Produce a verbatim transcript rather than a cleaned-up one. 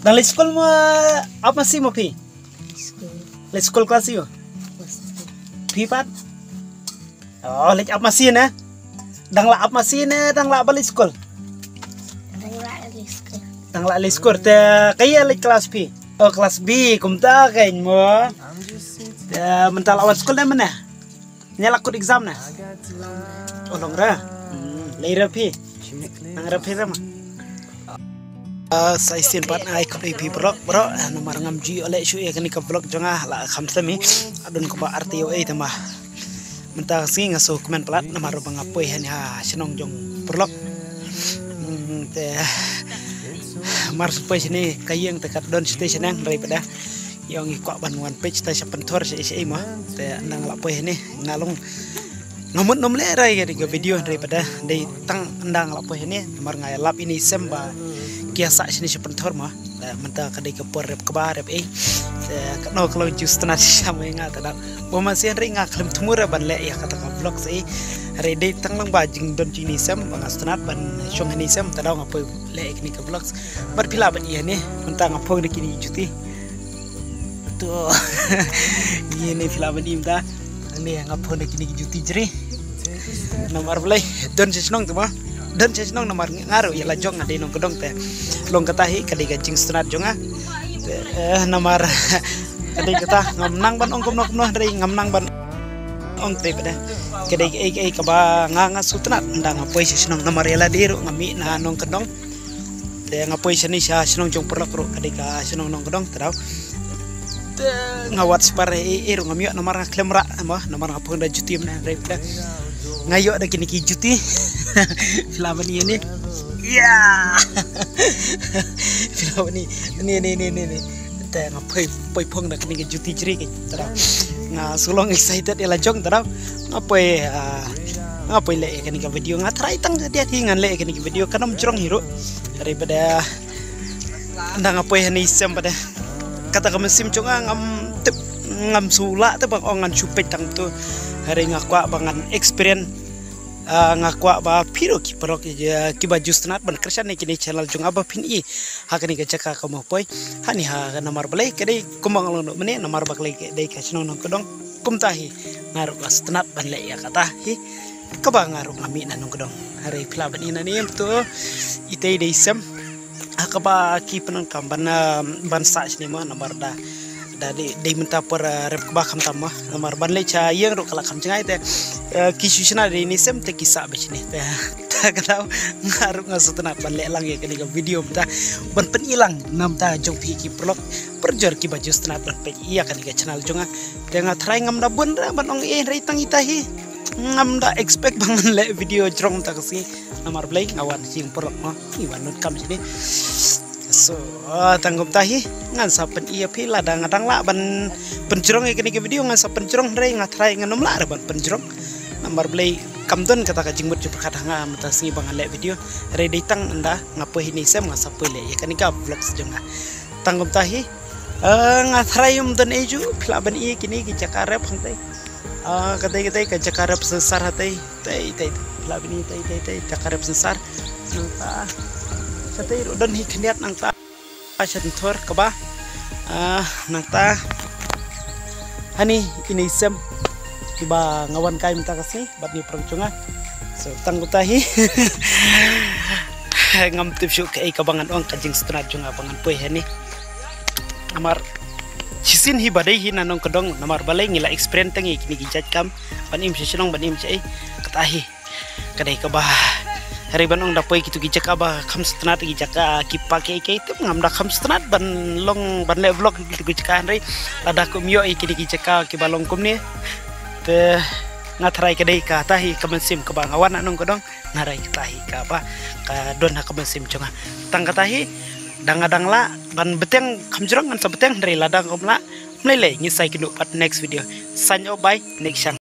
Dang leit skul mo, ap masi mo phi? Leit skul klas ïa u. Phi pat? Oh, leit ap masi ne. Dang la ap masi ne, dang la ba leit skul? Dang la leit skul. Dang la leit skul te, kaei leit klas phi? Oh, klas B, kumta kein mo. Te mynta la wan skul ne mynne? Nia la kut exam na. Oh, long ra. Hmm, lei ra phi. Nang ra phi ra ma. Ah, sa shisien pat ai kut ai phi vlog, bro. Ah, namar ngam ju ïoh leh shuh ïa kane ka vlog jong nga la kham semi. Adon kaba arti ïoh ei te ma. Mynta sngi nga shu kmen palat namar ba nga poi hani ha shnong jong vlog. Hmm, te mar shu poi shane ka ïing te ka don shuh te shnong rai pada. Ïong i kwah ban wan peit ta sha pynthor sha sha ma. Te nang la poi hani nga long. Nga mut nym leh rai ka video hynrei pat da dei tang ynda nga la poi hynne namar nga ïalap ine i sem ba ki ïa sah shane sha pynthor ma. Da mynta ka dei ka por rep kba rep ei. Te ka no ka long ju sngewtynnat sha ma nga te da. Ba ma sien hynrei nga khlem thmu re ban leh ïa kata ka vlog sa ei. Hynrei dei tang lang ba jingdon jong ine i sem ba nga sngewtynnat ban shong hynne i sem te da nga poi leh ïa kine ka vlog. Bad phi lah ban ïa ne mynta nga phong da kine ki juti. To. Ïa ne phi lah ban im ta. Ni nga phong da kine ki juti jri. Namar balei don sha shnong te ma. Don sha shnong namar nga ruh ïa la jong nga dei nongkyndong te. Long kata hi ka dei ka jingsngewtynnat jong nga. Te, eh, namar ka dei kata ngam nang ban ong kumno kumno hynrei ngam nang ban ong te pat da. Ka dei ei ei kaba nga nga sngewtynnat ynda nga poi sha shnong namar ïa la dei ruh nga mih na nongkyndong. Te nga poi shane sha shnong jong paralok ruh ka dei ka shnong nongkyndong te daw. Te nga wad spar ei ei ruh ngam ïoh namar nga khlem rah ma namar nga phong da juti mynne hynrei pat da. Nga ïoh da kine ki juti. Phi lah ban ïa ne. Ïa. Phi lah ban ïa ne ne ne ne ne. Te nga poi poi phong da kine ki juti jri ki te daw. Nga shu long excited ïa la jong te daw. Nga poi, ah, nga poi leh ïa kane ka video nga tharai tang dia ki ngan leh ïa kane ka video kan ym jrong hi ruh. Hynrei pat da ynda nga poi hynne i sem pat da. Kata ka mynsiem jong nga ngam tip ngam shu lah te ban ong ngan shu peit tang tu. Hynrei nga kwah ba ngan experience, ah, nga kwah ba phi ruh ki paralok, ah, kiba ju sngewtynnat ban kyrshan ïa kine channel jong nga ba phin i ha kane ka jaka ka ma poi. Hani ha namar balei ka dei kumba nga long mynne namar ba ka dei ka shnong nongkyndong. Kumta hi nga ruh nga sngewtynnat ban leh ïa kata hi. Kaba nga ruh nga mih na nongkyndong. Hynrei phi lah ban ïa ne em to. Ite dei sem. Ha kaba ki pyndonkam ban, ah, ban sah shane ma namar da. Da dei dei mynta por, ah, rep kba khamtam ma namar ban leit sha ïing ruh ka la kham jngai te, eh, ki shu shna dei ne sem te ki sah beit shane te. Ta ka daw nga ruh nga sngewtynnat ban leh lang ïa kane ka video mynta ban pyni lang namta jong phi ki paralok parajor kiba ju sngewtynnat ban peit ïa kane ka channel jong nga. Te nga tharai ngam da bun re ban ong eh hynrei tang ita hi. Ngam da expect ba ngan leh video jrong mynta ka sngi. Namar balei nga wan sha ïing paralok ma ngi wan nud kam shane. So, ah, tang kumta hi ngan sa pyni ïa phi lada nga dang lah ban pynjrong ïa kane ka video ngan sa pynjrong hynrei nga tharai ngan ym lah re ban pynjrong. Namar balei kam don kata ka jingmut jingpyrkhat ha nga mynta sngi ba ngan leh video. Hynrei dei tang ynda nga poi hynne i sem nga sa poi leh ïa kane ka vlogs jong nga. Tang kumta hi, eh, nga tharai ym don ei ju phi lah ban i kine ki jaka rep hangtei. Ah, katei katei ka jaka rep sensar hatei. Tei tei phi lah ban i tei tei tei jaka rep sensar. Nangta katei ruh don hi khyndiat nangta. Sha pynthor kaba, ah, nangta hani ine i sem kiba nga wan kai mynta ka sngi bad ine i paralok jong nga. So tang kumta hi. Ngam tip shuh kaei kaba ngan ong ka jingsngewtynnat jong nga ba ngan poi hani. Namar shisien hi ba dei hi na nongkyndong namar balei ngi la experience tang ïa kine ki jait kam ban im sha shnong ban im shaei. Kata hi. Ka dei kaba hynrei ban ong da poi kitu ki jaka ba kham sngewtynnat ki jaka ki park kiei kiei te ngam da kham sngewtynnat ban long ban leh vlog kitu ki jaka hynrei lada kum ïoh ïa kine ki jaka kiba long kumne. Te nga tharai ka dei kata hi ka mynsiem kaba nga wan na nongkyndong nga tharai kata hi kaba ka don ha ka mynsiem jong nga. Tang kata hi dang nga dang lah ban bteng kham jrong ngan sa bteng hynrei lada kum lah. Mlei lei ngi sa ïakynduh pat next video. Sign off, bye, next chance.